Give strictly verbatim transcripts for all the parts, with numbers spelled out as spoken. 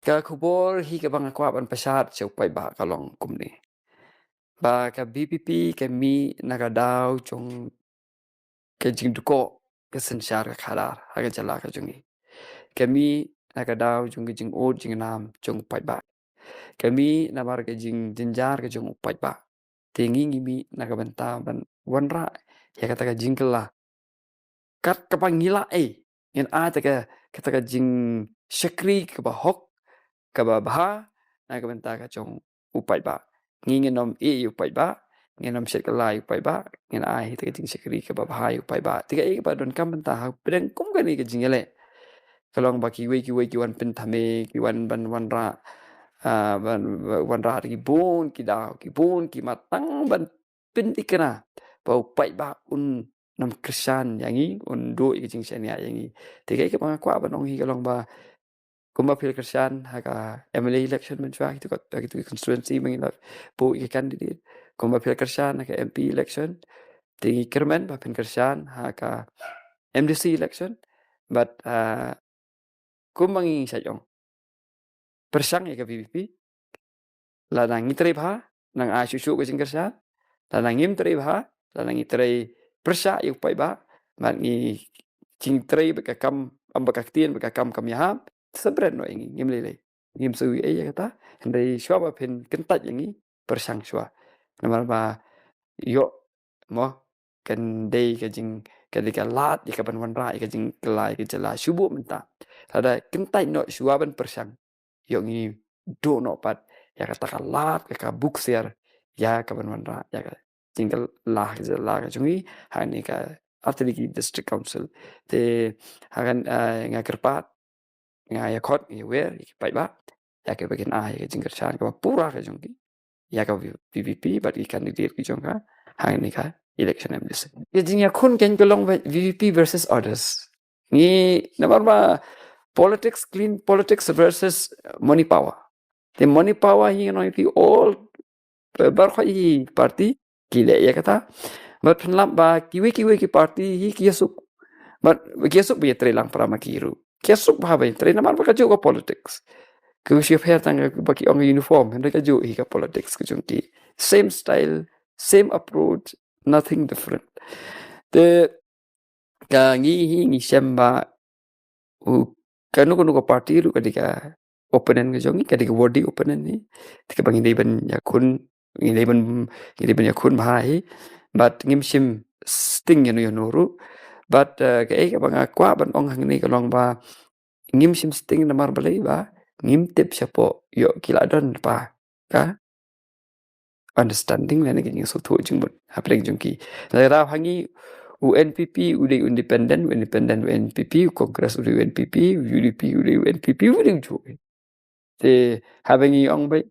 Ka khubor hi kaba nga kwah ban pynshad sha u paidbah ka long kumne. Ba ka VPP ka mih na ka daw jong ka jingdkoh ka synshar ka khadar ha ka jylla ka jong ngi. Ka mih na ka daw jong ka jingud jingnam jong u paidbah. Ka mih namar ka jingjynjar ka jong u paidbah. Te ngi ngi mih na ka bynta ban wanrah ïa kata ka jingkylla. Kat kaba ngi lah, eh, ngin ai kata ka, kata ka jingshakri kaba hok, kaba bha na ka bynta ka jong u paidbah. Ngi ngin ym ïeh ïa u paidbah, ngin ym shet kylla ïa u paidbah, ngin ai kata ka jingshakri kaba bha ïa u paidbah. Te kaei kaba donkam mynta hapdeng kum kane ka jingïaleh ka long ba kiwei kiwei ki wan pynthame, ki wan ban wanrah, ah, ban, ban wanrah da ki bun ki daw, ki bun ki mat tang ban pynthikna ba u paidbah un ym kyrshan ïa ngi, un duh ïa ka jingshaniah ïa ngi. Te kaei kaba nga kwah ban ong hi ka long ba kumba phi la kyrshan ha ka MLA election mynshuwa, kito ka, kito ki constituency ba ngi la buh ïa ki candidate. Kumba phi la kyrshan ha ka MP election, te ngi kyrmen ba phin kyrshan ha ka MDC election. But, ah, kumba ngi shait ong, pyrshang ïa ka VPP. Lada ngi trei bha, nang ai shuh shuh ka jingkyrshan. Lada ngim trei bha, lada ngi trei pyrshah ïa u paidbah, bad ngi jingtrei bad ka kam, ym bad ka ktien, bad ka kam kam ïahap, sa bret noh ïa ngi, ngim lei lei. Ngim sa ïohi ei ïa kata, hynrei shuwa ba phin kyntait ïa ngi, pyrshang shuwa. Namar ba ïoh, mo, kan dei ka jing, ka dei ka lad ïa ka ban wanrah ïa ka jingkylla ïa ka jylla shuh buh mynta. Lada kyntait noh shuwa ban pyrshang, ïoh ngi duh noh pat ïa kata ka lad, ka, ka buksiar ïa ka ban wanrah ïa ka jingkylla ka jylla ka jong ngi ha kane ka artylli ki District Council. Te ha kane, eh, nga kyrpad, nga ïakhot, nga ïawer ïa ki paidbah ïa kiba kin ai ïa ka jingkyrshan kaba pura ka jong ki ïa ka VPP bad ki candidate ki jong ka ha kane ka election MDC. Ka jingïakhun kan ka long ba VPP versus others. Ngi, namar ba politics, clean politics versus money power. Te money power hi ngi nong ïa phi all, eh, baroh hi party ki leh ïa kata. Bad phin lap ba kiwei kiwei ki party hi ki ïasuk. Bad ki ïasuk ba ïatrei lang para ma ki ruh. Ki ïasuk bha ba ïatrei namar ba kajuh ka politics. Ka shu pher tang ba ki ong uniform, hynrei kajuh hi ka politics ka jong ki. Same style, same approach, nothing different. Te ka ngi hi ngi shem ba u, kano kano ka party ruh ka dei ka opponent ka jong ngi, ka dei ka worthy opponent hi. Te kaba ngi dei ban ïakhun, ngi dei ban, ngi dei ban ïakhun bha hi. Bad ngim shim sting ïano ïano ruh. Bad, eh, kaei kaba nga kwah ban ong hangne ka long ba ngim shim sting namar balei ba ngim tip shapoh ïoh ki la don pa ka understanding lane ka jingsngewthuh jingmut hapdeng jong ki. Lada ha ngi u NPP u dei u independent, u independent u NPP, u Congress u dei u NPP, u UDP u dei u NPP, u dei u juh. Te haba ngi ong beit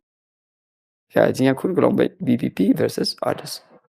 ka jingïakhun ka long beit VPP versus others.